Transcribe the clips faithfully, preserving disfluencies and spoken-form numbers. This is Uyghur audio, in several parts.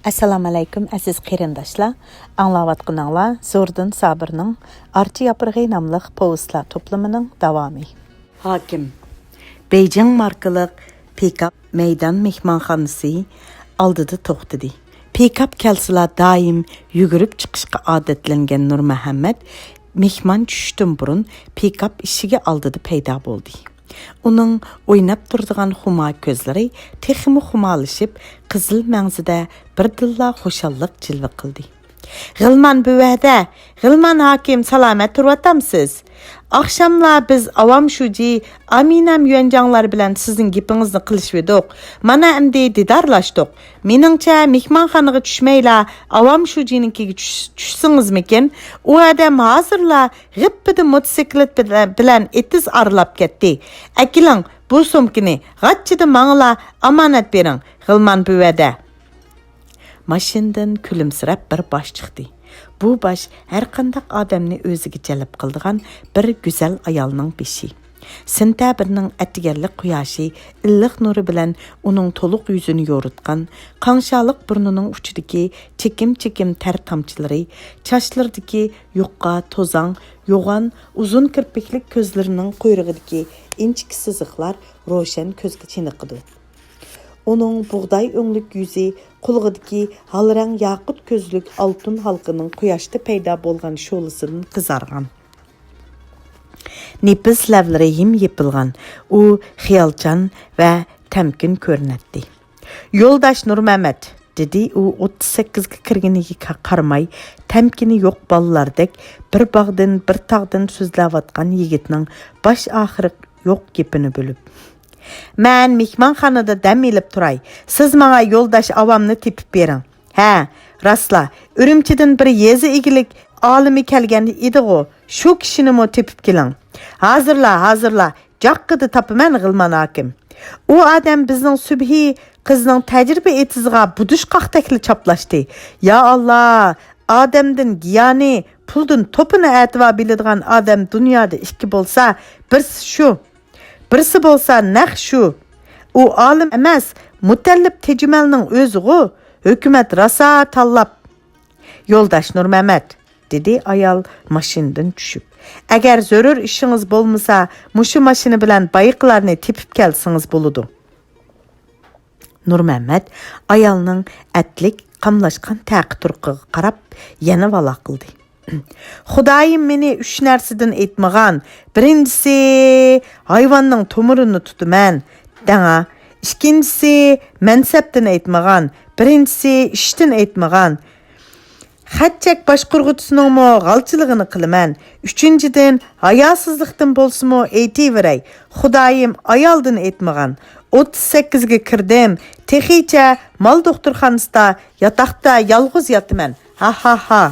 ئەسسالامۇئەلەيكۇم، ئەزىز قېرىنداشلار. ئاڭلاۋاتقىنىڭلار زوردۇن سابىرنىڭ ئارچا ياپرىقى ناملىق پوۋېستلار توپلىمىنىڭ داۋامى. ھاكىم بېيجىڭ ماركىلىق پىكاپ مەيدان مېھمانخانىسى ئالدىدا توختىدى. پىكاپ كەلسىلا دائىم يۈگۈرۈپ چىقىشقا ئادەتلەنگەن نۇرمۇھەممەت مېھمان چۈشۈشتىن بۇرۇن پىكاپ ئىشىكى ئالدىدا پەيدا بولدى. ئۇنىڭ ئويناپ تۇرىدىغان خۇمار كۆزلىرى تېخىمۇ خۇمارلىشىپ، قىزىل مەڭزىدە بىردىنلا خۇشاللىق جىلۋە قىلدى. غىلمان بۈۋەدە، غىلمان ھاكىم، سالامەت تۇرۇۋاتامسىز؟ ئاخشاملا بىز ئاۋام شۇجى، ئامىنەم يۈەنجاڭلار بىلەن سىزنىڭ گېپىڭىزنى قىلىشىۋىدۇق. مانا ئەمدى دىدارلاشتۇق. مېنىڭچە، مېھمانخانىغا چۈشمەيلا، ئاۋام شۇجىنىڭكىگە چۈش-، چۈشسىڭىزمىكىن؟ ئۇ ئادەم ھازىرلا غىپپىدە موتوسىكلىت بىلەن، بىلەن ئېتىز ئارىلاپ كەتتى. ئەكېلىڭ، بۇ سومكىنى، غاچچىدە ماڭىلا ئامانەت بېرىڭ، غىلمان بۈۋەدە. ماشىنىدىن كۈلۈمسىرەپ بىر باش چىقتى. بۇ باش ھەرقانداق ئادەمنى ئۆزىگە جەلپ قىلىدىغان بىر گۈزەل ئايالنىڭ بېشى. سېنتەبىرنىڭ ئەتىگەنلىك قۇياشى ئىللىق نۇرى بىلەن ئۇنىڭ تولۇق يۈزىنى يورۇتقان، قاڭشارلىق بۇرنىنىڭ ئۇچىدىكى چېكىم-چېكىم تەر تامچىلىرى، چاچلىرىدىكى يۇقا، توزاڭ، يوغان، ئۇزۇن كىرپىكلىك كۆزلىرىنىڭ قۇيرۇقىدىكى ئىنچىكە سىزىقلار روشەن كۆزگە چېنىقىدۇ. ئۇنىڭ بۇغداي ئۆڭلۈك يۈزى، قۇلىقىدىكى ھال رەڭ ياقۇت كۆزلۈك ئالتۇن ھالقىنىڭ قۇياشتا پەيدا بولغان شولىسىدىن قىزارغان. نېپىز لەۋلىرى ھىم يېپىلغان، ئۇ خىيالچان ۋە تەمكىن كۆرۈنەتتى. يولداش نۇرمەمەت، دېدى ئۇ ئوتتۇز سەككىزگە كىرگىنىگە قا-، قارىماي، تەمكىنى يوق بالىلاردەك بىر باغدىن، بىر تاغدىن سۆزلەۋاتقان يىگىتنىڭ باش ئاخىرى يوق گېپىنى بۆلۈپ. مەن مېھمانخانىدا دەم ئېلىپ تۇراي، سىز ماڭا يولداش ئاۋامنى تېپىپ بېرىڭ. ھە، راستلا، ئۈرۈمچىدىن بىر يېزا ئىگىلىك ئالىمى كەلگەن ئىدىغۇ، شۇ كىشىنىمۇ تېپىپ كېلىڭ. ھازىرلا، ھازىرلا، جاققىدە تاپىمەن، غىلمان ھاكىم. ئۇ ئادەم بىزنىڭ سۈبھى قىزنىڭ تەجرىبە ئېتىزىغا بۇدۇشقاقتەكلا چاپلاشتى. يا ئاللا، ئادەمدىن گىيانى، پۇلدىن توپىنى ئەتىۋار بىلىدىغان ئادەم دۇنيادا ئىككى بولسا، بىرسى شۇ، بىرسى بولسا نەق شۇ. ئۇ ئالىم ئەمەس، مۇتەللىپ تېجىمەلنىڭ ئۆزىغۇ، ھۆكۈمەت راسا تاللاپ. يولداش نۇرمەمەت، دېدى ئايال ماشىنىدىن چۈشۈپ. ئەگەر زۆرۈر ئىشىڭىز بولمىسا، مۇشۇ ماشىنا بىلەن بايىقىلارنى تېپىپ كەلسىڭىز بولىدۇ. نۇرمەمەت ئايالنىڭ ئەتلىك قاملاشقان تەقى-تۇرقىغا قاراپ يەنە ۋالاقلىدى. خۇدايىم مېنى ئۈچ نەرسىدىن ئېيتمىغان. بىرىنچىسى، ھايۋاننىڭ تومۇرىنى تۇتىمەن، دەڭا. ئىككىنچىسى، مەنسەپتىن ئېيتمىغان. بىرىنچىسى، ئىشتىن ئېيتمىغان. خەت-چەك باشقۇرغۇچىسىنىڭمۇ غالچىلىقىنى قىلىمەن. ئۈچىنچىدىن، ھاياسىزلىقتىن بولسىمۇ ئېيتىۋېرەي، خۇدايىم ئايالدىن ئېيتمىغان. ئوتتۇز سەككىزگە كىردىم، تېخىچە مال دوختۇرخانىسىدا ياتاقتا يالغۇز ياتىمەن. ھا ھا ھا.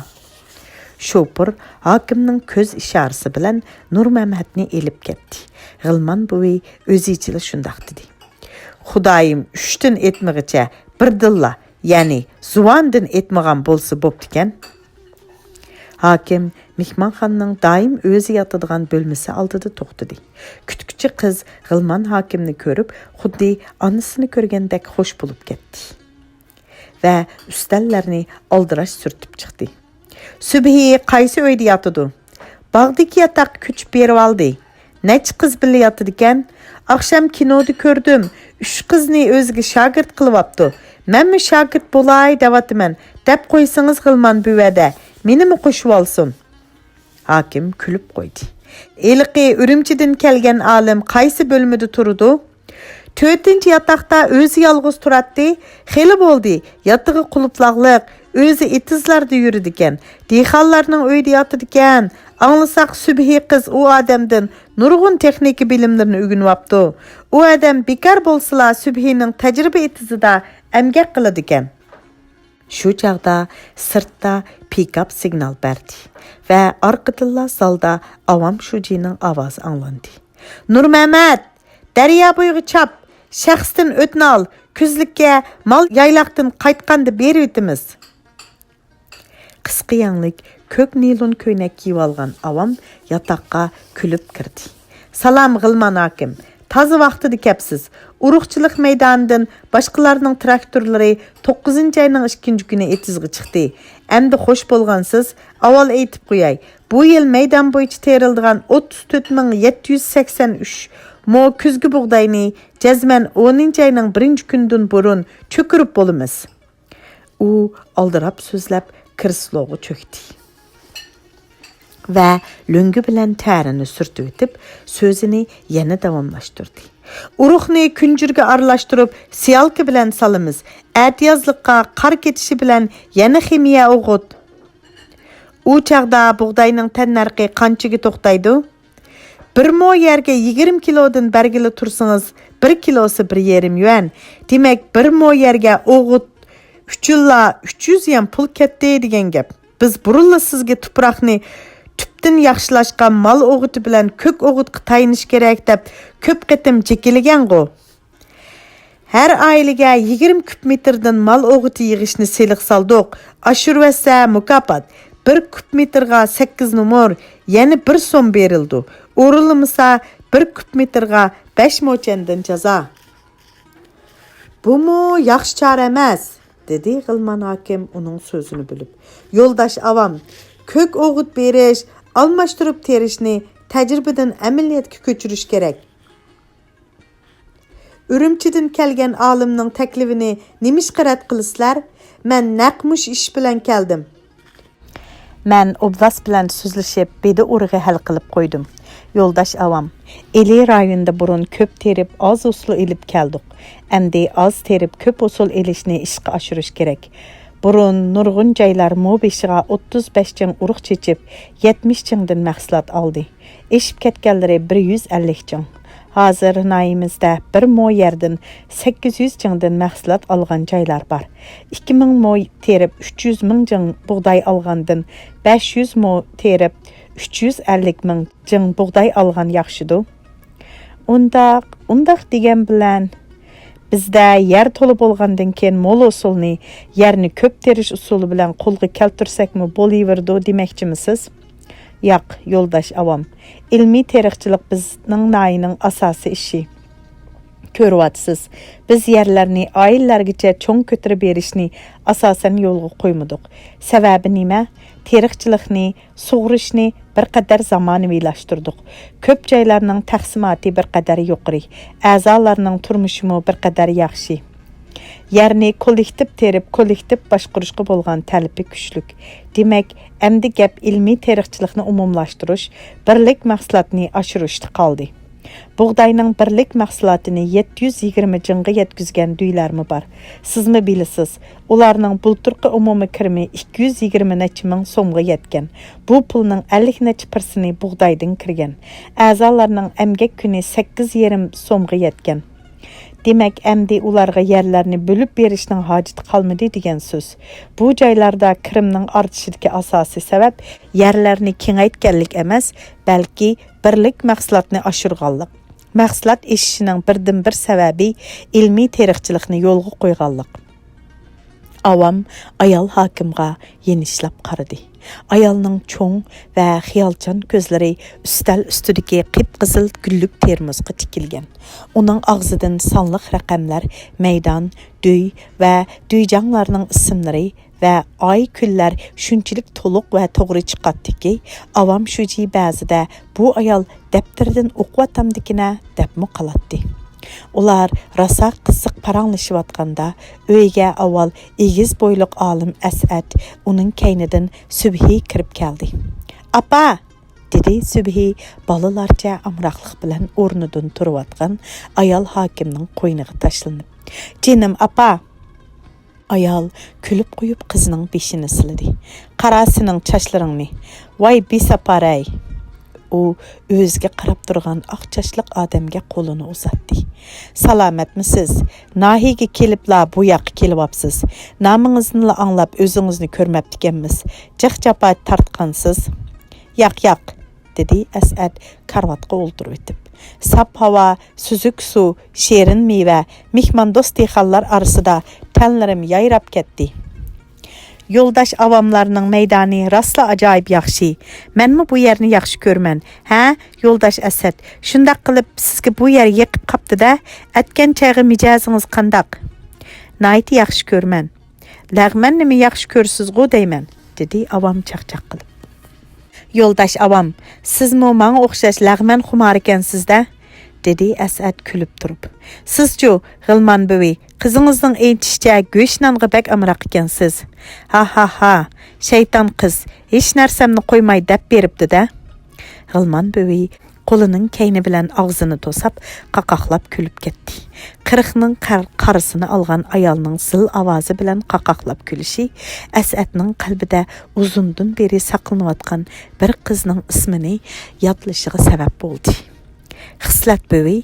شوپۇر ھاكىمنىڭ كۆز ئىشارىسى بىلەن نۇرمەمەتنى ئېلىپ كەتتى. غىلمان بوۋى ئۆزىچىلا شۇنداق دېدى. خۇدايىم ئۈچتىن ئېيتمىغىچە بىردىنلا، يەنى زۇۋاندىن ئېيتمىغان بولسا بوپتىكەن. ھاكىم مېھمانخانىنىڭ دائىم ئۆزى ياتىدىغان بۆلمىسى ئالدىدا توختىدى. كۈتكۈچى قىز غىلمان ھاكىمنى كۆرۈپ، خۇددى ئانىسىنى كۆرگەندەك خوش بولۇپ كەتتى ۋە ئۈستەللەرنى ئالدىراش سۈرتۈپ چىقتى. سۈبھى قايسى ئۆيدە ياتىدۇ؟ باغدىكى ياتاققا كۆچۈپ بېرىۋالدى. نەچچە قىز بىللە ياتىدىكەن. ئاخشام كىنودا كۆردۈم. ئۈچ قىزنى ئۆزىگە شاگىرت قىلىۋاپتۇ. مەنمۇ شاگىرت بولاي دەۋاتىمەن، دەپ قويسىڭىز غىلمان بۈۋەدە، مېنىمۇ قوشۇۋالسۇن. ھاكىم كۈلۈپ قويدى. ھېلىقى ئۈرۈمچىدىن كەلگەن ئالىم قايسى بۆلمىدە تۇرىدۇ؟ تۆتىنچى ياتاقتا ئۆزى يالغۇز تۇراتتى. خېلى بولدى، ياتىقى قۇلۇپلاغلىق، ئۆزى ئېتىزلاردا يۈرىدىكەن، دېھقانلارنىڭ ئۆيىدە ياتىدىكەن. ئاڭلىساق، سۈبھى قىز ئۇ ئادەمدىن نۇرغۇن تېخنىكا بىلىملىرىنى ئۆگىنىۋاپتۇ. ئۇ ئادەم بىكار بولسىلا، سۈبھىنىڭ تەجرىبە ئېتىزىدا ئەمگەك قىلىدىكەن. شۇ چاغدا سىرتتا پىكاپ سىگنال بەردى ۋە ئارقىدىنلا زالدا ئاۋام شۇجىنىڭ ئاۋازى ئاڭلاندى. نۇرمەمەت! دەريا بويىغا چاپ! شەخستىن ئۆتنە ئال! كۈزلۈككە مال يايلاقتىن قايتقاندا بېرىۋېتىمىز. قىسقا يەڭلىك كۆك نىلون كۆينەك كىيىۋالغان ئاۋام ياتاققا كۈلۈپ كىردى. سالام، غىلمان ھاكىم. تازا ۋاقتىدا كەپسىز. ئۇرۇقچىلىق مەيدانىدىن باشقىلارنىڭ تىراكتورلىرى توققۇزىنچى ئاينىڭ ئىككىنچى كۈنى ئېتىزغا چىقتى. ئەمدى خوش بولغانسىز، ئاۋۋال ئېيتىپ قوياي، بۇ يىل مەيدان بويىچە تېرىلىدىغان ئوتتۇز تۆت مىڭ يەتتە يۈز سەكسەن ئۈچ مو كۈزگى بۇغداينى جەزمەن ئونىنچى ئاينىڭ بىرىنچى كۈنىدىن بۇرۇن چۆكۈرۈپ بولىمىز. ئۇ ئالدىراپ سۆزلەپ، كرېسلوغا چۆكتى ۋە لۆڭگە بىلەن تەرىنى سۈرتۈۋېتىپ، سۆزىنى يەنە داۋاملاشتۇردى. ئۇرۇقنى كۈنجۈرگە ئارىلاشتۇرۇپ، سېيالكا بىلەن سالىمىز. ئەتىيازلىققا قار كېتىشى بىلەن يەنە خىمىيە ئوغۇت. ئۇ چاغدا بۇغداينىڭ تەننەرخى قانچىگە توختايدۇ؟ بىر مو يەرگە يىگىرمە كىلودىن بەرگىلى تۇرسىڭىز، بىر كىلوسى بىر يېرىم يۈەن. دېمەك، بىر مو يەرگە ئوغۇت ئۈچۈنلا ئۈچ يۈز يۈەن پۇل كەتتى دېگەن گەپ. بىز بۇرۇنلا سىزگە تۇپراقنى تۈپتىن ياخشىلاشقا، مال ئوغۇتى بىلەن كۆك ئوغۇتقا تايىنىش كېرەك دەپ كۆپ قېتىم جېكىلىگەنغۇ؟ ھەر ئائىلىگە يىگىرمە كۇب مېتىردىن مال ئوغۇتى يىغىشنى سېلىق سالدۇق. ئاشۇرۇۋەتسە مۇكاپات، بىر كۇب مېتىرغا سەككىز نومۇر، يەنە بىر سوم بېرىلىدۇ. ئورۇنلىمىسا، بىر كۇب مېتىرغا بەش موچەندىن جازا. بۇمۇ ياخشى چارە ئەمەس، دېدى غىلمان ھاكىم ئۇنىڭ سۆزىنى بۆلۈپ. يولداش ئاۋام، كۆك ئوغۇت بېرىش، ئالماشتۇرۇپ تېرىشنى تەجرىبىدىن ئەمەلىيەتكە كۆچۈرۈش كېرەك. ئۈرۈمچىدىن كەلگەن ئالىمنىڭ تەكلىپىنى نېمىشقا رەت قىلىسىلەر؟ مەن نەق مۇشۇ ئىش بىلەن كەلدىم. مەن ئوبلاست بىلەن سۆزلىشىپ، بىدە ئۇرۇقى ھەل قىلىپ قويدۇم. يولداش ئاۋام، ئىلى رايونىدا بۇرۇن كۆپ تېرىپ، ئاز ھوسۇل ئېلىپ كەلدۇق. ئەمدى ئاز تېرىپ، كۆپ ھوسۇل ئېلىشنى ئىشقا ئاشۇرۇش كېرەك. بۇرۇن نۇرغۇن جايلار مو بېشىغا ئوتتۇز بەش چىڭ ئۇرۇق چېچىپ، يەتمىش چىڭدىن مەھسۇلات ئالدى. ئېشىپ كەتكەنلىرى بىر يۈز ئەللىك چىڭ. ھازىر ناھىيىمىزدە بىر مو يەردىن سەككىز يۈز چىڭدىن مەھسۇلات ئالغان جايلار بار. ئىككى مىڭ مو تېرىپ، ئۈچ يۈز مىڭ چىڭ بۇغداي ئالغاندىن، بەش يۈز مو تېرىپ، ئۈچ يۈز ئەللىك مىڭ چىڭ بۇغداي ئالغان ياخشىدۇ. ئۇنداق، ئۇنداق دېگەن بىلەن، بىزدە يەر تولا بولغاندىن كېيىن، مول ھوسۇلنى يەرنى كۆپ تېرىش ئۇسۇلى بىلەن قولغا كەلتۈرسەكمۇ بولۇۋېرىدۇ دېمەكچىمىسىز؟ ياق، يولداش ئاۋام. ئىلمىي تېرىقچىلىق بىزنىڭ ناھىيەنىڭ ئاساسىي ئىشى. كۆرۈۋاتىسىز، بىز يەرلەرنى ئائىلىلەرگىچە چوڭ كۆتۈرۈپ بېرىشنى ئاساسەن يولغا قويمىدۇق. سەۋەبى نېمە؟ تېرىقچىلىقنى، سۇغىرىشنى بىر قەدەر زامانىۋىلاشتۇردۇق. كۆپ جايلارنىڭ تەقسىماتى بىر قەدەر يۇقىرى، ئەزالارنىڭ تۇرمۇشىمۇ بىر قەدەر ياخشى. يەرنى كوللېكتىپ تېرىپ، كوللېكتىپ باشقۇرۇشقا بولغان تەلىپى كۈچلۈك. دېمەك، ئەمدى گەپ ئىلمىي تېرىقچىلىقنى ئومۇملاشتۇرۇش، بىرلىك مەھسۇلاتنى ئاشۇرۇشتا قالدى. بۇغداينىڭ بىرلىك مەھسۇلاتىنى يەتتە يۈز يىگىرمە جىڭغا يەتكۈزگەن دۆيلەرمۇ بار. سىزمۇ بىلىسىز، ئۇلارنىڭ بۇلتۇرقى ئومۇمىي كىرىمى ئىككى يۈز يىگىرمە نەچچە مىڭ سومغا يەتكەن. بۇ پۇلنىڭ ئەللىك نەچچە پىرسىنى بۇغدايدىن كىرگەن. ئەزالارنىڭ ئەمگەك كۈنى سەككىز يېرىم سومغا يەتكەن. دېمەك، ئەمدى ئۇلارغا يەرلەرنى بۆلۈپ بېرىشنىڭ ھاجىتى قالمىدى دېگەن سۆز. بۇ جايلاردا كىرىمنىڭ ئارتىشىدىكى ئاساسىي سەۋەب يەرلەرنى كېڭەيتكەنلىك ئەمەس، بەلكى بىرلىك مەھسۇلاتنى ئاشۇرغانلىق. مەھسۇلات ئېشىشىنىڭ بىردىنبىر سەۋەبى ئىلمىي تېرىقچىلىقنى يولغا قويغانلىق. ئاۋام ئايال ھاكىمغا يېنىشلاپ قارىدى. ئايالنىڭ چوڭ ۋە خىيالچان كۆزلىرى ئۈستەل ئۈستىدىكى قىپقىزىل گۈللۈك تېرموسقا تىكىلگەن. ئۇنىڭ ئاغزىدىن سانلىق رەقەملەر، مەيدان، دۆي ۋە دۆيجاڭلارنىڭ ئىسىملىرى ۋە ئاي، كۈنلەر شۇنچىلىك تولۇق ۋە توغرا چىقاتتىكى، ئاۋام شۇجى بەزىدە بۇ ئايال دەپتىرىدىن ئوقۇۋاتامدىكىنە دەپمۇ قالاتتى. ئۇلار راسا قىزىق پاراڭلىشىۋاتقاندا، ئۆيگە ئاۋۋال ئېگىز بويلۇق ئالىم ئەسئەت، ئۇنىڭ كەينىدىن سۈبھى كىرىپ كەلدى. «ئاپا!» دېدى سۈبھى بالىلارچە ئامراقلىق بىلەن ئورنىدىن تۇرۇۋاتقان ئايال ھاكىمنىڭ قوينىغا تاشلىنىپ. «جېنىم ئاپا!» ئايال كۈلۈپ قويۇپ قىزنىڭ بېشىنى سىلىدى. «قارا سېنىڭ چاچلىرىڭنى! ۋاي بىساپارەي!» ئۇ ئۆزىگە قاراپ تۇرغان ئاق چاچلىق ئادەمگە قولىنى ئۇزاتتى. «سالامەتمۇسىز؟ ناھىيەگە كېلىپلا بۇ ياققا كېلىۋاپسىز. نامىڭىزنىلا ئاڭلاپ ئۆزىڭىزنى كۆرمەپتىكەنمىز. جىق جاپا تارتقانسىز.» «ياق، ياق.» دېدى ئەسئەت كارىۋاتقا ئولتۇرۇۋېتىپ. ساپ ھاۋا، سۈزۈك سۇ، شېرىن مېۋە، مېھماندوست دېھقانلار ئارىسىدا تەنلىرىم يايراپ كەتتى. يولداش ئاۋاملارنىڭ مەيدانى راستلا ئاجايىپ ياخشى. مەنمۇ بۇ يەرنى ياخشى كۆرىمەن. ھە، يولداش ئەسەت، شۇنداق قىلىپ سىزگە بۇ يەر يېقىپ قاپتۇ-دە، ئەتكەن چايغا مىجەزىڭىز قانداق؟ ناھايىتى ياخشى كۆرىمەن. لەغمەننىمۇ ياخشى كۆرىسىزغۇ دەيمەن، دېدى ئاۋام چاقچاق قىلىپ. يولداش ئاۋام، سىزمۇ ماڭا ئوخشاش لەغمەن خۇمارىكەنسىز-دە، دېدى ئەسئەت كۈلۈپ تۇرۇپ. سىزچۇ، غىلمان بۈۋى، قىزىڭىزنىڭ ئېيتىشىچە گۆش نانغا بەك ئامراق ئىكەنسىز. ھا ھا ھا، شەيتان قىز، ھېچ نەرسەمنى قويماي دەپ بېرىپتۇ-دە. غىلمان بۈۋى قولىنىڭ كەينى بىلەن ئاغزىنى توساپ، قاقاقلاپ كۈلۈپ كەتتى. قىرىقنىڭ قار-، قارىسىنى ئالغان ئايالنىڭ زىل ئاۋازى بىلەن قاقاقلاپ كۈلۈشى ئەسئەتنىڭ قەلبىدە ئۇزۇندىن بېرى ساقلىنىۋاتقان بىر قىزنىڭ ئىسمىنى يادلىشىغا سەۋەب بولدى. خىسلەت بۈۋى،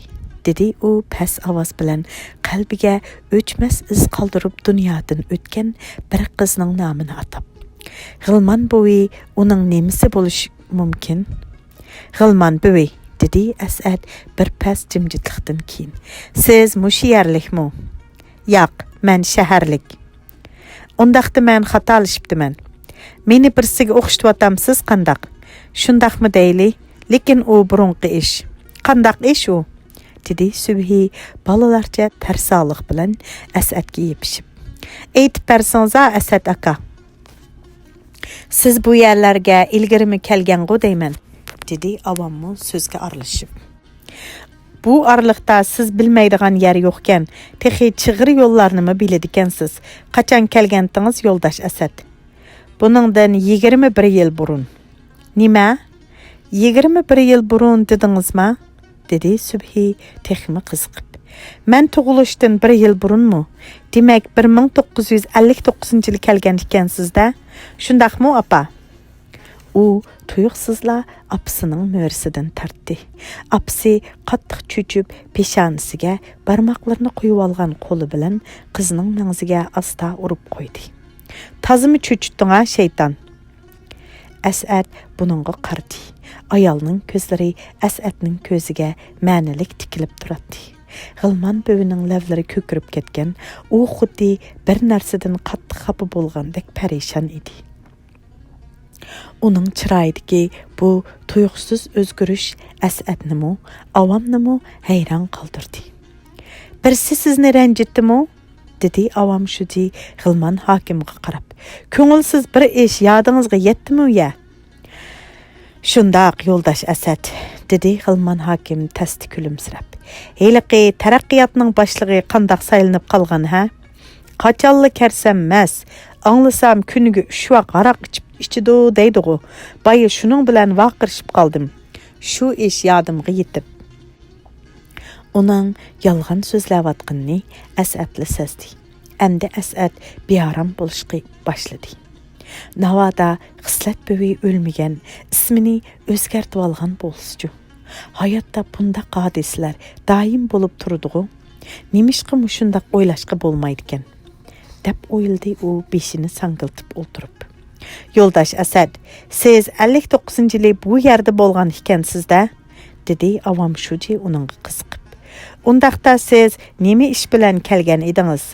دېدى ئۇ پەس ئاۋاز بىلەن قەلبىگە ئۆچمەس ئىز قالدۇرۇپ دۇنيادىن ئۆتكەن بىر قىزنىڭ نامىنى ئاتاپ. غىلمان بۈۋى ئۇنىڭ نېمىسى بولۇشى مۇمكىن؟ غىلمان بۈۋى، دېدى ئەسئەت بىر پەس جىمجىتلىقتىن كېيىن. سىز مۇشۇ يەرلىكمۇ؟ ياق، مەن شەھەرلىك. ئۇنداقتا مەن خاتالىشىپتىمەن. مېنى بىرسىگە ئوخشىتىۋاتامسىز قانداق؟ شۇنداقمۇ دەيلى؟ لېكىن ئۇ بۇرۇنقى ئىش. قانداق ئىش ئۇ؟ دېدى سۈبھى بالىلارچە تەرسالىق بىلەن ئەسئەتكە يېپىشىپ. ئېيتىپ بەرسىڭىزا، ئەسئەت ئاكا. سىز بۇ يەرلەرگە ئىلگىرىمۇ كەلگەنغۇ دەيمەن، دېدى ئاۋاممۇ سۆزگە ئارىلىشىپ. بۇ ئارىلىقتا سىز بىلمەيدىغان يەر يوقكەن، تېخى چىغىر يوللارنىمۇ بىلىدىكەنسىز. قاچان كەلگەنتىڭىز، يولداش ئەسەت؟ بۇنىڭدىن يىگىرمە بىر يىل بۇرۇن. نېمە؟ يىگىرمە بىر يىل بۇرۇن دېدىڭىزما؟ دېدى سۈبھى تېخىمۇ قىزىقىپ. مەن تۇغۇلۇشتىن بىر يىل بۇرۇنمۇ؟ دېمەك، بىر مىڭ توققۇز يۈز ئەللىك توققۇزىنچى يىلى كەلگەن ئىكەنسىز-دە. شۇنداقمۇ، ئاپا؟ ئۇ تۇيۇقسىزلا ئاپىسىنىڭ مۈرىسىدىن تارتتى. ئاپىسى قاتتىق چۆچۈپ، پېشانىسىگە بارماقلىرىنى قويۇۋالغان قولى بىلەن قىزنىڭ مەڭزىگە ئاستا ئۇرۇپ قويدى. تازىمۇ چۆچۈتتۈڭ-ھە، شەيتان! ئەسئەت بۇنىڭغا قارىدى. ئايالنىڭ كۆزلىرى ئەسئەتنىڭ كۆزىگە مەنىلىك تىكىلىپ تۇراتتى. غىلمان بۈۋىنىڭ لەۋلىرى كۆكىرىپ كەتكەن، ئۇ خۇددى بىر نەرسىدىن قاتتىق خاپا بولغاندەك پەرىشان ئىدى. ئۇنىڭ چىرايىدىكى بۇ تۇيۇقسىز ئۆزگىرىش ئەسئەتنىمۇ، ئاۋامنىمۇ ھەيران قالدۇردى. بىرسى سىزنى رەنجىتتىمۇ؟ دېدى ئاۋام شۇجى غىلمان ھاكىمغا قاراپ. كۆڭۈلسىز بىر ئىش يادىڭىزغا يەتتىمۇ يە؟ شۇنداق، يولداش ئەسەت، دېدى غىلمان ھاكىم تەستە كۈلۈمسىرەپ. ھېلىقى تەرەققىياتنىڭ باشلىقى قانداق سايلىنىپ قالغان، ھە؟ قاچانلا كەرسەم مەس، ئاڭلىسام كۈنىگە ئۈچ ۋاق ھاراق ئىچىپ، ئىچىدۇ دەيدىغۇ. بايا شۇنىڭ بىلەن ۋارقىرىشىپ قالدىم. شۇ ئىش يادىمغا يېتىپ. ئۇنىڭ يالغان سۆزلەۋاتقىنىنى ئەسئەتلا سەزدى. ئەمدى ئەسئەت بىئارام بولۇشقا باشلىدى. ناۋادا خىسلەت بۈۋى ئۆلمىگەن، ئىسمىنى ئۆزگەرتىۋالغان بولسىچۇ؟ ھاياتتا بۇنداق ھادىسىلەر دائىم بولۇپ تۇرىدىغۇ؟ نېمىشقا مۇشۇنداق ئويلاشقا بولمايدىكەن؟ دەپ ئويلىدى ئۇ بېشىنى ساڭگىلتىپ ئولتۇرۇپ. يولداش ئەسەت، سىز ئەللىك توققۇزىنچى يىلى بۇ يەردە بولغان ئىكەنسىز-دە؟ دېدى ئاۋام شۇجى ئۇنىڭغا قىزىقىپ. ئۇنداقتا سىز نېمە ئىش بىلەن كەلگەن ئىدىڭىز؟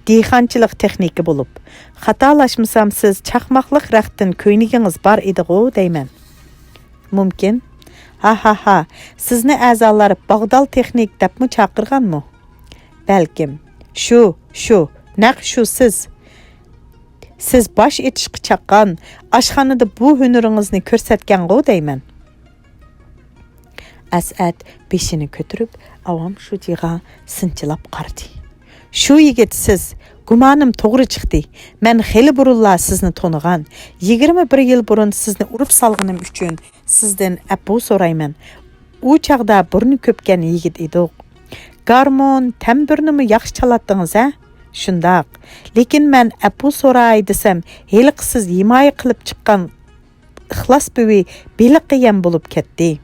دېھقانچىلىق تېخنىكى بولۇپ، خاتالاشمىسام سىز چاقماقلىق رەختتىن كۆينىكىڭىز بار ئىدىغۇ دەيمەن. مۇمكىن. ھا ھا ھا، سىزنى ئەزالار باغدال تېخنىك دەپمۇ چاقىرغانمۇ؟ بەلكىم. شۇ، شۇ، نەق شۇ سىز. سىز باش ئېتىشقا چاققان، ئاشخانىدا بۇ ھۈنىرىڭىزنى كۆرسەتكەنغۇ دەيمەن. ئەسئەت بېشىنى كۆتۈرۈپ، ئاۋام شۇجىغا سىنچىلاپ قارىدى. شۇ يىگىت سىز، گۇمانىم توغرا چىقتى. مەن خېلى بۇرۇنلا سىزنى تونۇغان. يىگىرمە بىر يىل بۇرۇن سىزنى ئۇرۇپ سالغىنىم ئۈچۈن سىزدىن ئەپۇ سورايمەن. ئۇ چاغدا بۇرنى كۆپكەن يىگىت ئىدۇق. گارمون، تەمبۇرنىمۇ ياخشى چالاتتىڭىز ھە؟ شۇنداق. لېكىن مەن ئەپۇ سوراي دېسەم، ھېلىقى سىز ھىمايە قىلىپ چىققان ئىخلاس بۈۋى بېلىققا يەم بولۇپ كەتتى.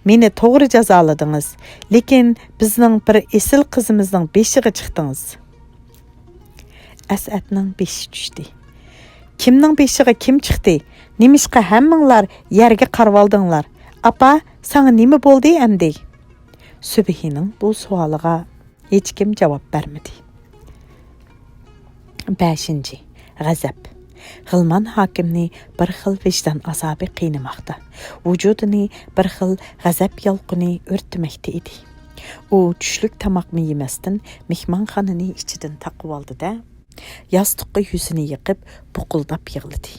مېنى توغرا جازالىدىڭىز. لېكىن بىزنىڭ بىر ئېسىل قىزىمىزنىڭ بېشىغا چىقتىڭىز. ئەسئەتنىڭ بېشى چۈشتى. كىمنىڭ بېشىغا كىم چىقتى؟ نېمىشقا ھەممىڭلار يەرگە قارىۋالدىڭلار؟ ئاپا، ساڭا نېمە بولدى ئەمدى؟ سۈبھىنىڭ بۇ سوئالىغا ھېچكىم جاۋاب بەرمىدى. بەشىنچى، غەزەپ. غىلمان ھاكىمنى بىر خىل ۋىجدان ئازابى قىينىماقتا، ۋۇجۇدىنى بىر خىل غەزەپ يالقۇنى ئۆرتىمەكتە ئىدى. ئۇ چۈشلۈك تاماقمۇ يېمەستىن، مېھمانخانىنى ئىچىدىن تاقىۋالدى-دە، ياستۇققا يۈزىنى يېقىپ، بۇقۇلداپ يىغلىدى.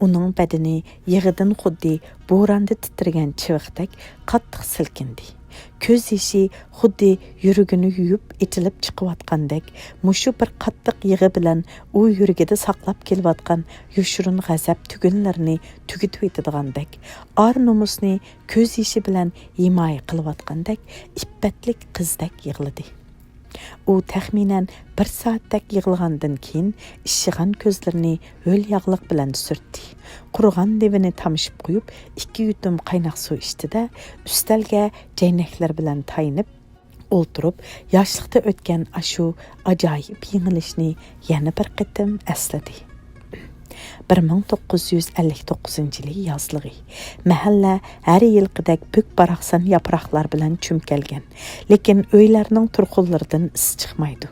ئۇنىڭ بەدىنى يىغىدىن خۇددى بوراندا تىترىگەن چىۋىقتەك قاتتىق سىلكىندى. كۆز يېشى خۇددى يۈرىكىنى يۇيۇپ ئېتىلىپ چىقىۋاتقاندەك، مۇشۇ بىر قاتتىق يىغا بىلەن ئۇ يۈرىكىدە ساقلاپ كېلىۋاتقان يوشۇرۇن غەزەپ تۈگۈنلىرىنى تۈگىتىۋېتىدىغاندەك، ئار-نومۇسنى كۆز يېشى بىلەن ھىمايە قىلىۋاتقاندەك، ئىپپەتلىك قىزدەك يىغلىدى. ئۇ تەخمىنەن بىر سائەتتەك يىغلىغاندىن كېيىن، ئىششىغان كۆزلىرىنى ھۆل ياغلىق بىلەن سۈرتتى. قۇرۇغان لېۋىنى تامشىپ قويۇپ، ئىككى يۇتۇم قايناق سۇ ئىچتى-دە، ئۈستەلگە جەينەكلىرى بىلەن تايىنىپ ئولتۇرۇپ، ياشلىقتا ئۆتكەن ئاشۇ ئاجايىپ يېڭىلىشنى يەنە بىر قېتىم ئەسلىدى. بىر مىڭ توققۇز يۈز ئەللىك توققۇزىنچى يىلى يازلىقى. مەھەللە ھەر يىلقىدەك بۈك-باراقسان ياپراقلار بىلەن چۈمكەلگەن، لېكىن ئۆيلەرنىڭ تۇرقۇنلىرىدىن ئىس چىقمايدۇ.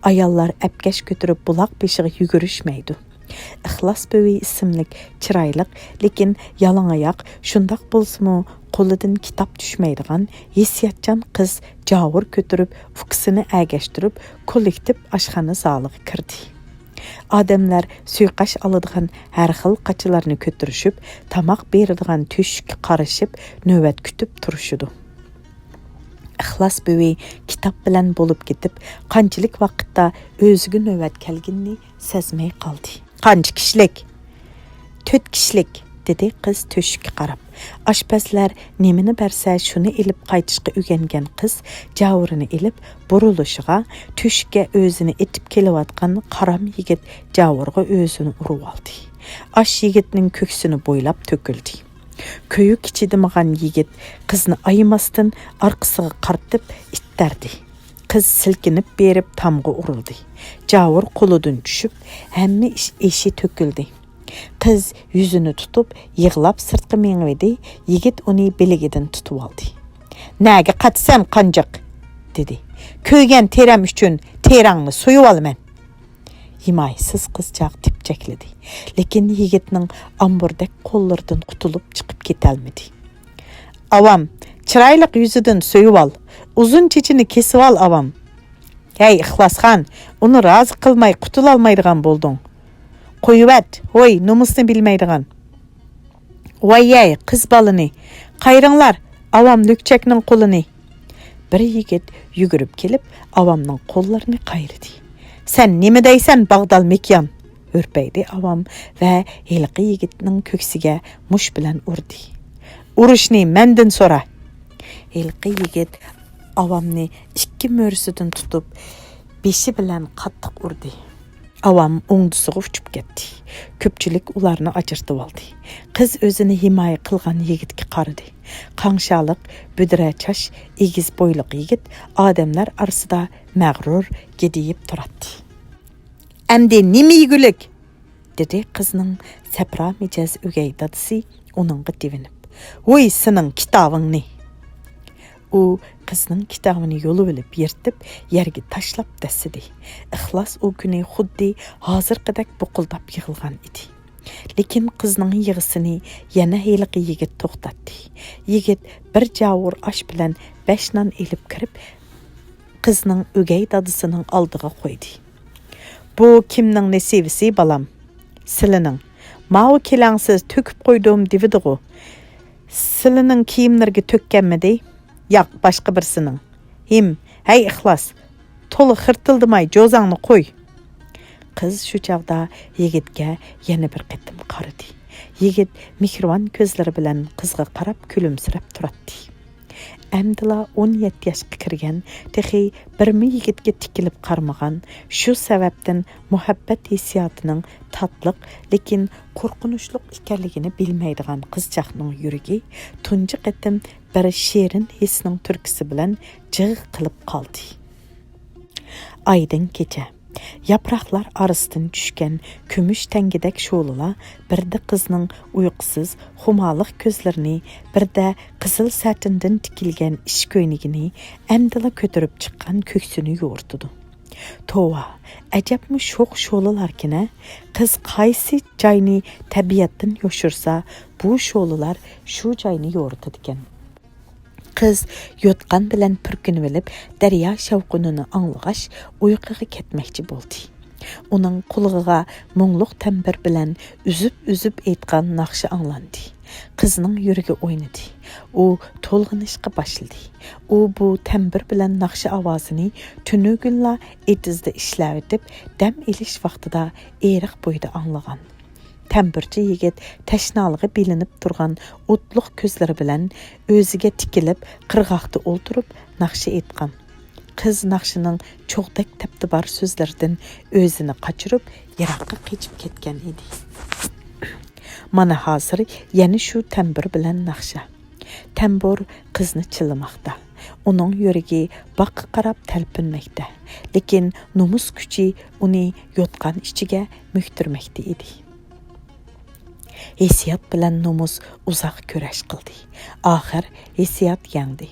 ئاياللار ئەپكەش كۆتۈرۈپ بۇلاق بېشىغا يۈگۈرۈشمەيدۇ. ئىخلاس بۈۋى ئىسىملىك چىرايلىق، لېكىن يالىڭاياق، شۇنداق بولسىمۇ قولىدىن كىتاب چۈشمەيدىغان ھېسسىياتچان قىز جاۋۇر كۆتۈرۈپ، ئۇكىسىنى ئەگەشتۈرۈپ، كوللېكتىپ ئاشخانا زالىغا كىردى. ئادەملەر سۇيۇقئاش ئالىدىغان ھەر خىل قاچىلارنى كۆتۈرۈشۈپ، تاماق بېرىدىغان تۆشۈككە قارىشىپ، نۆۋەت كۈتۈپ تۇرۇشىدۇ. ئىخلاس بۈۋى كىتاب بىلەن بولۇپ كېتىپ، قانچىلىك ۋاقىتتا ئۆزىگە نۆۋەت كەلگىنىنى سەزمەي قالدى. «قانچە كىشىلىك؟» «تۆت كىشىلىك»، دېدى قىز تۆشۈككە قاراپ. ئاشپەزلەر نېمىنى بەرسە، شۇنى ئېلىپ قايتىشقا ئۆگەنگەن قىز جاۋۇرىنى ئېلىپ بۇرۇلۇشىغا، تۆشۈككە ئۆزىنى ئېتىپ كېلىۋاتقان قارام يىگىت جاۋۇرغا ئۆزىنى ئۇرۇۋالدى. ئاش يىگىتنىڭ كۆكسىنى بويلاپ تۆكۈلدى. كۆيۈكى چىدىمىغان يىگىت قىزنى ئايىماستىن ئارقىسىغا قارىتىپ ئىتتەردى. قىز سىلكىنىپ بېرىپ تامغا ئۇرۇلدى. جاۋۇر قولىدىن چۈشۈپ، ھەممە ئىش ئېشى تۆكۈلدى. قىز يۈزىنى تۇتۇپ، يىغلاپ سىرتقا مېڭىۋىدى، يىگىت ئۇنى بىلىكىدىن تۇتۇۋالدى. «نەگە قاچىسەن، قانجىق؟» دېدى. «كۆيگەن تېرەم ئۈچۈن تېرەڭنى سويۇۋالىمەن.» ھىمايىسىز قىزچاق تىپچەكلىدى، لېكىن يىگىتنىڭ ئامبۇردەك قوللىرىدىن قۇتۇلۇپ چىقىپ كېتەلمىدى. «ئاۋام، چىرايلىق يۈزىدىن سۆيۈۋال، ئۇزۇن چېچىنى كېسىۋال، ئاۋام.» «ھەي، ئىخلاسخان، ئۇنى رازى قىلماي قۇتۇلالمايدىغان بولدۇڭ. قويۇۋەت، ھوي، نومۇسنى بىلمەيدىغان.» «ۋاي-يەي، قىز بالىنى! قايرىڭلار، ئاۋام لۈكچەكنىڭ قولىنى!» بىر يىگىت يۈگۈرۈپ كېلىپ، ئاۋامنىڭ قوللىرىنى قايرىدى. «سەن نېمە دەيسەن، باغدال مېكىيان؟» ھۈرپەيدى ئاۋام ۋە ھېلىقى يىگىتنىڭ كۆكسىگە مۇش بىلەن ئۇردى. «ئۇرۇشنى مەندىن سورا!» ھېلىقى يىگىت ئاۋامنى ئىككى مۈرىسىدىن تۇتۇپ، بېشى بىلەن قاتتىق ئۇردى. ئاۋام ئوڭدىسىغا ئۇچۇپ كەتتى. كۆپچىلىك ئۇلارنى ئاجرىتىۋالدى. قىز ئۆزىنى ھىمايە قىلغان يىگىتكە قارىدى. قاڭشالىق، بۈدرە چاچ، ئېگىز بويلۇق يىگىت ئادەملەر ئارىسىدا مەغرۇر گىدىيىپ تۇراتتى. «ئەمدى نېمە يېگۈلۈك؟» دېدى قىزنىڭ سەپرا مىجەز ئۆگەي دادىسى ئۇنىڭغا تېۋىنىپ. «ۋوي، سېنىڭ كىتابىڭنى!» ئۇ قىزنىڭ كىتابىنى يولىۋېلىپ يىرتىپ، يەرگە تاشلاپ دەسسىدى. ئىخلاس ئۇ كۈنى خۇددى ھازىرقىدەك بۇقۇلداپ يىغلىغان ئىدى. لېكىن قىزنىڭ يىغىسىنى يەنە ھېلىقى يىگىت توختاتتى. يىگىت بىر جاۋۇر ئاش بىلەن بەش نان ئېلىپ كىرىپ، قىزنىڭ ئۆگەي دادىسىنىڭ ئالدىغا قويدى. «بۇ كىمنىڭ نېسىۋىسى، بالام؟» «سىلىنىڭ.» «ماۋۇ كېلەڭسىز تۆكۈپ قويدۇم دېۋىدىغۇ. سىلىنىڭ كىيىملىرىگە تۆككەنمىدى؟» «ياق، باشقا بىرسىنىڭ.» «ھىم، ھەي ئىخلاس، تولا خىرتىلدىماي جوزاڭنى قوي.» قىز شۇ چاغدا يىگىتكە يەنە بىر قېتىم قارىدى. يىگىت مېھرىبان كۆزلىرى بىلەن قىزغا قاراپ كۈلۈمسىرەپ تۇراتتى. ئەمدىلا ئون يەتتە ياشقا كىرگەن، تېخى بىرمۇ يىگىتكە تىكىلىپ قارىمىغان، شۇ سەۋەبتىن مۇھەببەت ھېسسىياتىنىڭ تاتلىق، لېكىن قورقۇنچلۇق ئىكەنلىكىنى بىلمەيدىغان قىزچاقنىڭ يۈرىكى تۇنجى قېتىم بىر شېرىن ھېسنىڭ تۈرتكىسى بىلەن جىغ قىلىپ قالدى. ئايدىڭ كېچە. ياپراقلار ئارىسىدىن چۈشكەن كۈمۈش تەڭگىدەك شولىلار بىردە قىزنىڭ ئۇيقۇسىز، خۇمارلىق كۆزلىرىنى، بىردە قىزىل سەتىندىن تىكىلگەن ئىش كۆينىكىنى، ئەمدىلا كۆتۈرۈپ چىققان كۆكسىنى يورۇتىدۇ. توۋا، ئەجەبمۇ شوخ شولىلاركىن-ە! قىز قايسى جاينى تەبىئەتتىن يوشۇرسا، بۇ شولىلار شۇ جاينى يورۇتىدىكەن. قىز يوتقان بىلەن پۈركىنىۋېلىپ، دەريا شاۋقۇنىنى ئاڭلىغاچ، ئۇيقۇغا كەتمەكچى بولدى. ئۇنىڭ قۇلىقىغا مۇڭلۇق تەمبۇر بىلەن ئۈزۈپ-ئۈزۈپ ئېيتقان ناخشا ئاڭلاندى. قىزنىڭ يۈرىكى ئوينىدى. ئۇ تولغىنىشقا باشلىدى. ئۇ بۇ تەمبۇر بىلەن ناخشا ئاۋازىنى تۈنۈگۈنلا ئېتىزدا ئىشلەۋېتىپ، دەم ئېلىش ۋاقتىدا ئېرىق بويىدا ئاڭلىغان. تەمبۇرچى يىگىت تەشنالىقى بىلىنىپ تۇرغان ئوتلۇق كۆزلىرى بىلەن ئۆزىگە تىكىلىپ، قىرغاقتا ئولتۇرۇپ ناخشا ئېيتقان. قىز ناخشىنىڭ چوغدەك تەپتى بار سۆزلىرىدىن ئۆزىنى قاچۇرۇپ، يىراققا قېچىپ كەتكەن ئىدى. مانا ھازىر يەنە شۇ تەمبۇر بىلەن ناخشا. تەمبۇر قىزنى چىللىماقتا. ئۇنىڭ يۈرىكى باغقا قاراپ تەلپۈنمەكتە. لېكىن نومۇس كۈچى ئۇنى يوتقان ئىچىگە مۆكتۈرمەكتە ئىدى. ھېسسىيات بىلەن نومۇس ئۇزاق كۈرەش قىلدى. ئاخىر ھېسسىيات يەڭدى.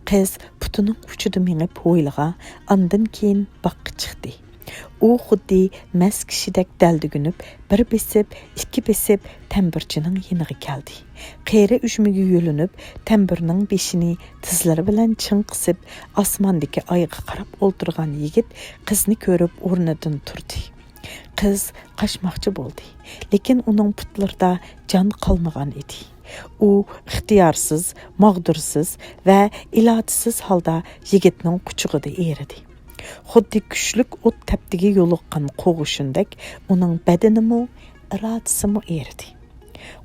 قىز پۇتىنىڭ ئۇچىدا مېڭىپ ھويلىغا، ئاندىن كېيىن باغقا چىقتى. ئۇ خۇددى مەست كىشىدەك دەلدۈگۈنۈپ، بىر بېسىپ، ئىككى بېسىپ تەمبۇرچىنىڭ يېنىغا كەلدى. قېرى ئۈجمىگە يۆلىنىپ، تەمبۇرنىڭ بېشىنى تىزلىرى بىلەن چىڭ قىسىپ، ئاسماندىكى ئايغا قاراپ ئولتۇرغان يىگىت قىزنى كۆرۈپ ئورنىدىن تۇردى. قىز قاچماقچى بولدى، لېكىن ئۇنىڭ پۇتلىرىدا جان قالمىغان ئىدى. ئۇ ئىختىيارسىز، ماغدۇرسىز ۋە ئىلاجسىز ھالدا يىگىتنىڭ قۇچىقىدا ئېرىدى. خۇددى كۈچلۈك ئوت تەپتىگە يولۇققان قوغۇشۇندەك ئۇنىڭ بەدىنىمۇ، ئىرادىسىمۇ ئېرىدى.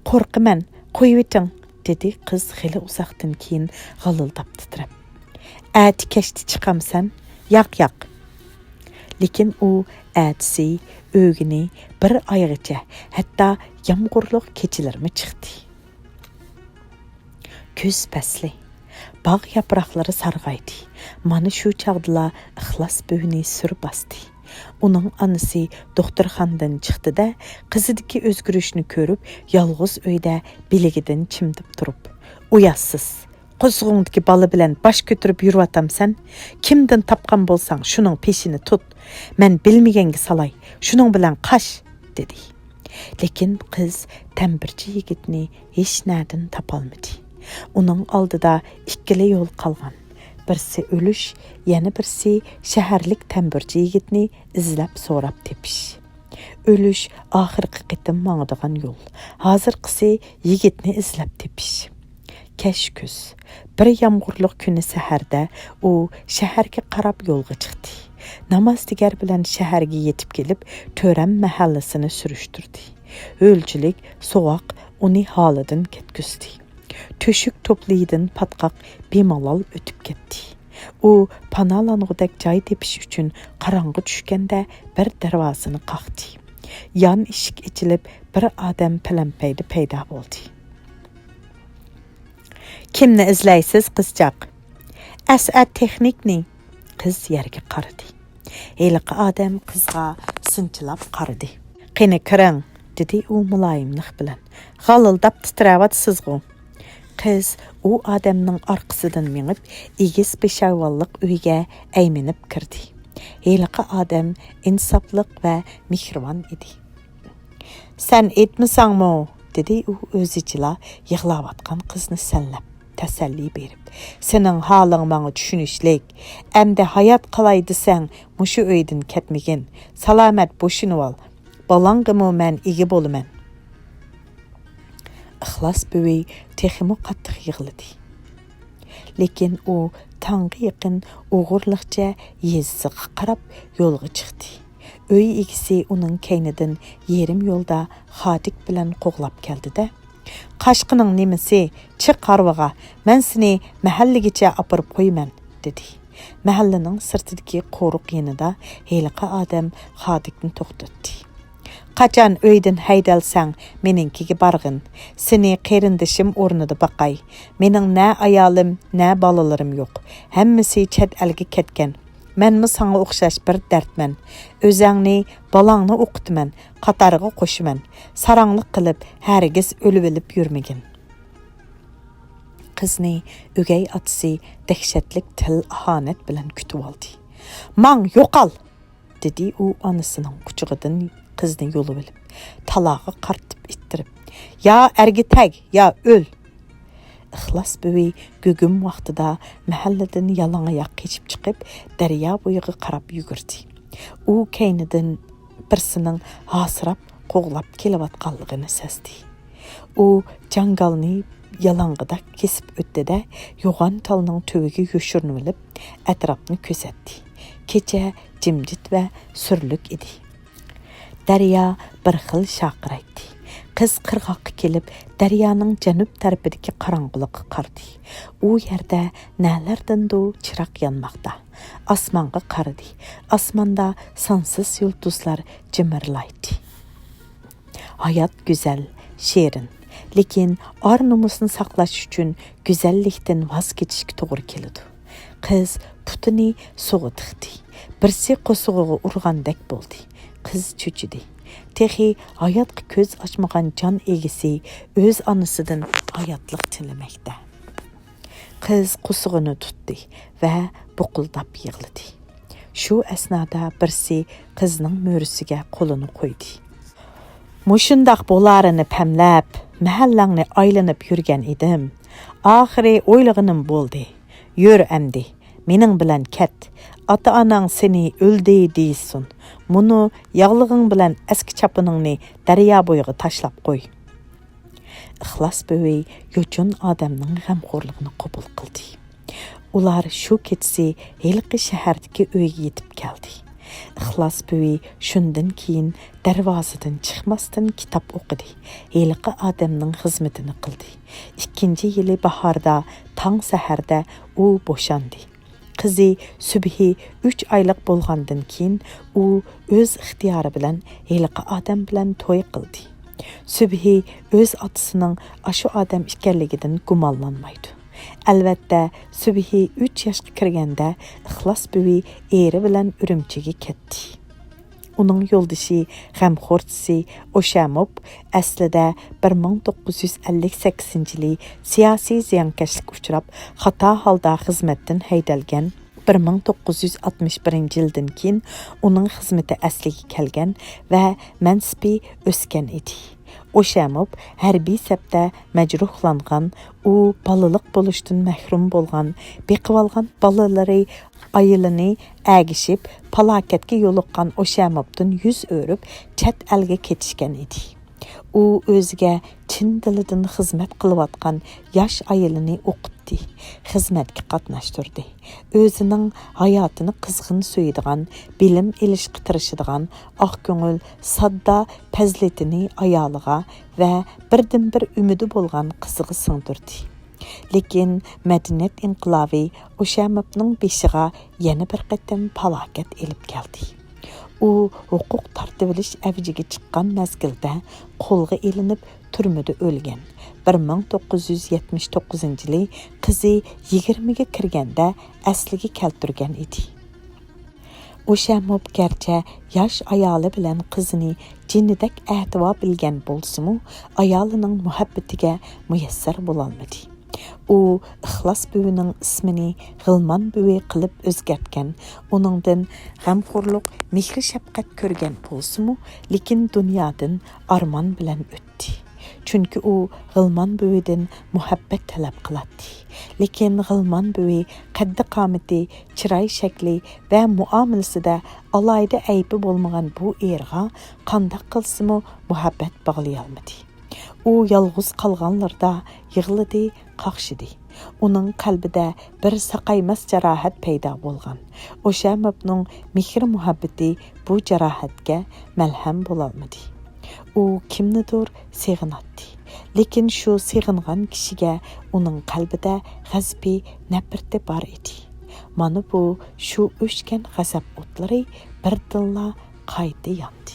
«قورقىمەن، قويۇۋېتىڭ!» دېدى قىز خېلى ئۇزاقتىن كېيىن غالىلداپ تىترەپ. «ئەتە كەچتە چىقامسەن؟ ياق، ياق!» لېكىن ئۇ ئەتىسى، ئۆگۈنى، بىر ئايغىچە، ھەتتا يامغۇرلۇق كېچىلىرىمۇ چىقتى. كۈز پەسلى. باغ ياپراقلىرى سارغايدى. مانا شۇ چاغدىلا ئىخلاس بۈۋىنى سۈر باستى. ئۇنىڭ ئانىسى دوختۇرخانىدىن چىقتى-دە، قىزىدىكى ئۆزگىرىشنى كۆرۈپ، يالغۇز ئۆيدە بىلىكىدىن چىمدىپ تۇرۇپ، «ئۇياتسىز! قورسىقىڭدىكى بالا بىلەن باش كۆتۈرۈپ يۈرۈۋاتامسەن؟ كىمدىن تاپقان بولساڭ، شۇنىڭ پېشىنى تۇت. مەن بىلمىگەنگە سالاي، شۇنىڭ بىلەن قاچ!» دېدى. لېكىن قىز تەمبۇرچى يىگىتنى ھېچنەدىن تاپالمىدى. ئۇنىڭ ئالدىدا ئىككىلا يول قالغان. بىرسى ئۆلۈش، يەنە بىرسى شەھەرلىك تەمبۇرچى يىگىتنى ئىزدەپ سوراپ تېپىش. ئۆلۈش ئاخىرقى قېتىم ماڭىدىغان يول. ھازىرقىسى يىگىتنى ئىزدەپ تېپىش. كەچ كۈز. بىر يامغۇرلۇق كۈنى سەھەردە ئۇ شەھەرگە قاراپ يولغا چىقتى. نامازدىگەر بىلەن شەھەرگە يېتىپ كېلىپ، تۆرەم مەھەللىسىنى سۈرۈشتۈردى. ھۆلچىلىك، سوغۇق ئۇنى ھالىدىن كەتكۈزدى. تۆشۈك توپلىيىدىن پاتقاق بىمالال ئۆتۈپ كەتتى. ئۇ پاناھلانغۇدەك جاي تېپىش ئۈچۈن قاراڭغۇ چۈشكەندە بىر دەرۋازىنى قاقتى. يان ئىشىك ئېچىلىپ، بىر ئادەم پەلەمپەيدە پەيدا بولدى. «كىمنى ئىزلەيسىز، قىزچاق؟» «ئەسئەت تېخنىكنى.» قىز يەرگە قارىدى. ھېلىقى ئادەم قىزغا سىنچىلاپ قارىدى. «قېنى، كىرىڭ!» دېدى ئۇ مۇلايىملىق بىلەن. «غالىلداپ تىترەۋاتىسىزغۇ؟» قىز ئۇ ئادەمنىڭ ئارقىسىدىن مېڭىپ، ئېگىز پېشايۋانلىق ئۆيگە ئەيمىنىپ كىردى. ھېلىقى ئادەم ئىنساپلىق ۋە مېھرىبان ئىدى. «سەن ئېيتمىساڭمۇ؟» دېدى ئۇ ئۆزىچىلا يىغلاۋاتقان قىزنى سەنلەپ، تەسەللى بېرىپ. «سېنىڭ ھالىڭ ماڭا چۈشىنىشلىك. ئەمدى ھايات قالاي دېسەڭ، مۇشۇ ئۆيدىن كەتمىگىن. سالامەت بوشىنىۋال. بالاڭغىمۇ مەن ئىگە بولىمەن.» ئىخلاس بۈۋى تېخىمۇ قاتتىق يىغلىدى. لېكىن ئۇ تاڭغا يېقىن ئوغرىلىقچە يېزىسىغا قاراپ يولغا چىقتى. ئۆي ئىگىسى ئۇنىڭ كەينىدىن يېرىم يولدا خادىك بىلەن قوغلاپ كەلدى-دە، «قاچقىنىڭ نېمىسى؟ چىق ھارۋىغا، مەن سېنى مەھەللىگىچە ئاپىرىپ قويىمەن» دېدى. مەھەللىنىڭ سىرتىدىكى قورۇق يېنىدا ھېلىقى ئادەم خادىكنى توختاتتى. «قاچان ئۆيدىن ھەيدەلسەڭ، مېنىڭكىگە بارغىن. سېنى قېرىندىشىم ئورنىدا باقاي. مېنىڭ نە ئايالىم، نە بالىلىرىم يوق. ھەممىسى چەت ئەلگە كەتكەن. مەنمۇ ساڭا ئوخشاش بىر دەردمەن. ئۆزەڭنى، بالاڭنى ئوقۇتىمەن، قاتارغا قوشىمەن. ساراڭلىق قىلىپ، ھەرگىز ئۆلۈۋېلىپ يۈرمىگىن.» قىزنى ئۆگەي ئاتىسى دەھشەتلىك تىل-ئاھانەت بىلەن كۈتۈۋالدى. «ماڭ، يوقال!» دېدى ئۇ ئانىسىنىڭ قۇچىقىدىن قىزنى يۇلۇۋېلىپ، تالاغا قارىتىپ ئىتتىرىپ، يا ئەرگە تەگ، يا ئۆل! ئىخلاس بۈۋى گۇگۇم ۋاقتىدا مەھەللىدىن يالاڭ ئاياق قېچىپ چىقىپ، دەريا بويىغا قاراپ يۈگۈردى. ئۇ كەينىدىن بىرسىنىڭ ھاسىراپ، قوغلاپ كېلىۋاتقانلىقىنى سەزدى. ئۇ جاڭگالنى يالاڭغىدەك كېسىپ ئۆتتى-دە، يوغان تالنىڭ تۈۋىگە يوشۇرۇنۇۋېلىپ، ئەتراپنى كۆزەتتى. كېچە جىمجىت ۋە سۈرلۈك ئىدى. دەريا بىر خىل شارقىرايتتى. قىز قىرغاققا كېلىپ، دەريانىڭ جەنۇب تەرىپىدىكى قاراڭغۇلۇققا قارىدى. ئۇ يەردە نەلەردىندۇ چىراغ يانماقتا. ئاسمانغا قارىدى. ئاسماندا سانسىز يۇلتۇزلار جىمىرلايتتى. ھايات گۈزەل، شېرىن. لېكىن ئار-نومۇسنى ساقلاش ئۈچۈن گۈزەللىكتىن ۋاز كېچىشكە توغرا كېلىدۇ. قىز پۇتىنى سۇغا تىقتى. بىرسى قورسىقىغا ئۇرغاندەك بولدى. قىز چۆچۈدى. تېخى ھاياتقا كۆز ئاچمىغان جان ئىگىسى ئۆز ئانىسىدىن ھاياتلىق تىلىمەكتە. قىز قورسىقىنى تۇتتى ۋە بۇقۇلداپ يىغلىدى. شۇ ئەسنادا بىرسى قىزنىڭ مۈرىسىگە قولىنى قويدى. مۇشۇنداق بولارىنى پەملەپ، مەھەللەڭنى ئايلىنىپ يۈرگەن ئىدىم. ئاخىرى ئويلىغىنىم بولدى. يۈر ئەمدى، مېنىڭ بىلەن كەت. ئاتا-ئاناڭ سېنى ئۆلدى دېيىشسۇن. مۇنۇ ياغلىقىڭ بىلەن ئەسكى چاپىنىڭنى دەريا بويىغا تاشلاپ قوي. ئىخلاس بۈۋى يوچۇن ئادەمنىڭ غەمخورلۇقىنى قوبۇل قىلدى. ئۇلار شۇ كېچىسى ھېلىقى شەھەردىكى ئۆيگە يېتىپ كەلدى. ئىخلاس بۈۋى شۇندىن كېيىن دەرۋازىدىن چىقماستىن كىتاب ئوقۇدى. ھېلىقى ئادەمنىڭ خىزمىتىنى قىلدى. ئىككىنچى يىلى باھاردا تاڭ سەھەردە ئۇ بوشاندى. قىزى سۈبھى ئۈچ ئايلىق بولغاندىن كېيىن، ئۇ ئۆز ئىختىيارى بىلەن ھېلىقى ئادەم بىلەن توي قىلدى. سۈبھى ئۆز ئاتىسىنىڭ ئاشۇ ئادەم ئىكەنلىكىدىن گۇمانلانمايدۇ. ئەلۋەتتە، سۈبھى ئۈچ ياشقا كىرگەندە، ئىخلاس بۈۋى ئېرى بىلەن ئۈرۈمچىگە كەتتى. ئۇنىڭ يولدىشى، غەمخورچىسى ئوشەموپ ئەسلىدە بىر مىڭ توققۇز يۈز ئەللىك سەككىزىنچى يىلى سىياسىي زىيانكەشلىككە ئۇچراپ، خاتا ھالدا خىزمەتتىن ھەيدەلگەن. بىر مىڭ توققۇز يۈز ئاتمىش بىرىنچى يىلدىن كېيىن ئۇنىڭ خىزمىتى ئەسلىگە كەلگەن ۋە مەنسىپى ئۆسكەن ئىدى. ئوشەموپ ھەربىي سەپتە مەجرۇھلانغان، ئۇ بالىلىق بولۇشتىن مەھرۇم بولغان، بېقىۋالغان بالىلىرى، ئايىلىنى ئەگىشىپ، پالاكەتكە يولۇققان ئوشەموپتىن يۈز ئۆرۈپ، چەت ئەلگە كېتىشكەن ئىدى. ئۇ ئۆزىگە چىن دىلىدىن خىزمەت قىلىۋاتقان ياش ئايىلىنى ئوقۇتتى، خىزمەتكە قاتناشتۇردى. ئۆزىنىڭ ھاياتىنى قىزغىن سۆيىدىغان، بىلىم ئېلىشقا تىرىشىدىغان، ئاق كۆڭۈل، ساددا پەزىلىتىنى ئايالىغا ۋە بىردىنبىر ئۈمىدى بولغان قىزىغا سىڭدۈردى. لېكىن مەدەنىيەت ئىنقىلابى ئوشەموپنىڭ بېشىغا يەنە بىر قېتىم پالاكەت ئېلىپ كەلدى. ئۇ ھوقۇق تارتىۋېلىش ئەۋجىگە چىققان مەزگىلدە قولغا ئېلىنىپ تۈرمىدە ئۆلگەن. بىر مىڭ توققۇز يۈز يەتمىش توققۇزىنچى يىلى قىزى يىگىرمىگە كىرگەندە ئەسلىگە كەلتۈرگەن ئىدى. ئوشەموپ گەرچە ياش ئايالى بىلەن قىزىنى جېنىدەك ئەتىۋا بىلگەن بولسىمۇ، ئايالىنىڭ مۇھەببىتىگە مۇيەسسەر بولالمىدى. ئۇ ئىخلاس بۈۋىنىڭ ئىسمىنى غىلمان بۈۋى قىلىپ ئۆزگەرتكەن، ئۇنىڭدىن غەمخورلۇق، مېھرى-شەپقەت كۆرگەن بولسىمۇ، لېكىن دۇنيادىن ئارمان بىلەن ئۆتتى. چۈنكى ئۇ غىلمان بۈۋىدىن مۇھەببەت تەلەپ قىلاتتى. لېكىن غىلمان بۈۋى قەددى-قامىتى، چىراي شەكلى ۋە مۇئامىلىسىدە ئالاھىدە ئەيىبى بولمىغان بۇ ئېرىغا قانداق قىلسىمۇ مۇھەببەت باغلىيالمىدى. ئۇ يالغۇز قالغانلىرىدا يىغلىدى، قاقشىدى. ئۇنىڭ قەلبىدە بىر ساقايماس جاراھەت پەيدا بولغان. ئوشەموپنىڭ مېھرى-مۇھەببىتى بۇ جاراھەتكە مەلھەم بولالمىدى. ئۇ كىمنىدۇر سېغىناتتى. لېكىن شۇ سېغىنغان كىشىگە ئۇنىڭ قەلبىدە غەزىپى، نەپرىتى بار ئىدى. مانا بۇ شۇ ئۆچكەن غەزەپ ئوتلىرى بىردىنلا قايتا ياندى.